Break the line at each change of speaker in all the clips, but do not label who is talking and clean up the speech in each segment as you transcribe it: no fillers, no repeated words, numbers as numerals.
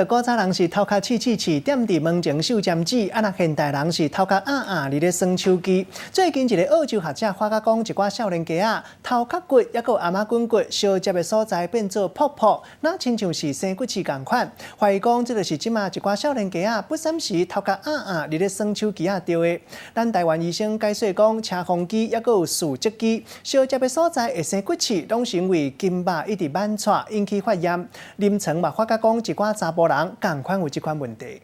古早人是頭殼刺刺刺，踮佇門前繡針紙；啊，若現代人是頭殼壓壓佇咧耍手機。最近一个澳洲學者發覺講，一寡少年家仔頭殼骨抑閣頷頸骨相接的所在變做泡泡，若親像是生骨刺仝款。懷疑講，這就是這馬一寡少年家仔不三時頭殼壓壓佇咧耍手機仔著的。咱台灣醫生解說講，斜方肌抑閣有豎脊肌相接的所在會生骨刺，攏是因為筋肉一直挽掣引起發炎。臨床嘛發覺講，一寡查埔人仝款有這款問題。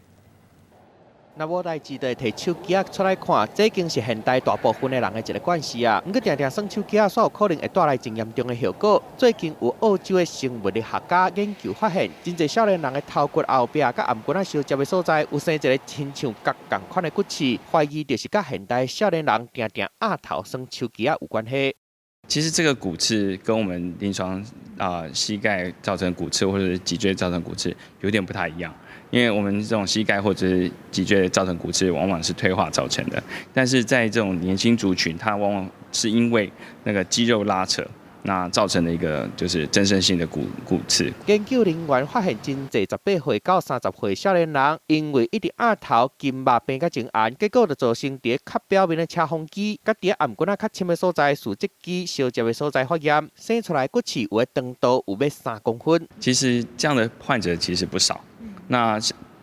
若無代誌就會提手機仔出來看，這已經是現代大部分的人的一個慣勢啊。毋過定定耍手機仔，煞有可能會帶來真嚴重的後果。最近有澳洲的生物力學家研究發現，真濟少年人的頭骨後壁佮頷頸仔相接的所在，有生一個親像角仝款的骨刺，懷疑就是佮現代少年人定定壓頭耍手機仔有關係。
其實這個骨刺跟我們臨床啊膝蓋造成骨刺或者是脊椎造成骨刺有點不太一樣，因為我們這種膝蓋或者是脊椎造成骨刺，往往是退化造成的，但是在這種年輕族群，它往往是因為那個肌肉拉扯，那造成的一個就是增生性的骨刺。
研究人員發現，真濟18歲到30歲少年人，因為一直壓頭，筋肉變甲真硬，結果就造成佇較表面的斜方肌，佮佇頷頸仔較深的所在，豎脊肌相接的所在發炎，生出來骨刺有的長度有欲3公分。
其實這樣的患者其實不少，那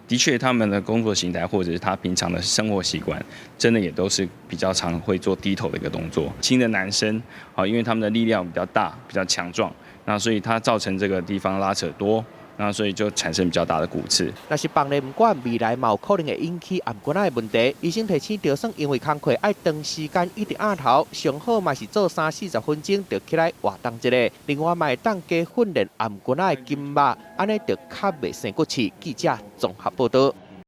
的確他們的工作形態或者是他平常的生活習慣，真的也都是比較常會做低頭的一個動作。輕的男生，好，因為他們的力量比較大，比較強壯，那所以他造成這個地方拉扯多，那所以就產生比較大的骨刺。
若是放咧毋管，未來嘛有可能會引起頷頸仔的問題。醫生提醒，就算因為工課愛長時間一直壓頭，上好嘛是做三四十分鐘就起來活動一下。另外嘛會當加訓練頷頸仔的筋肉，按呢就較袂生骨刺。記者綜合報導。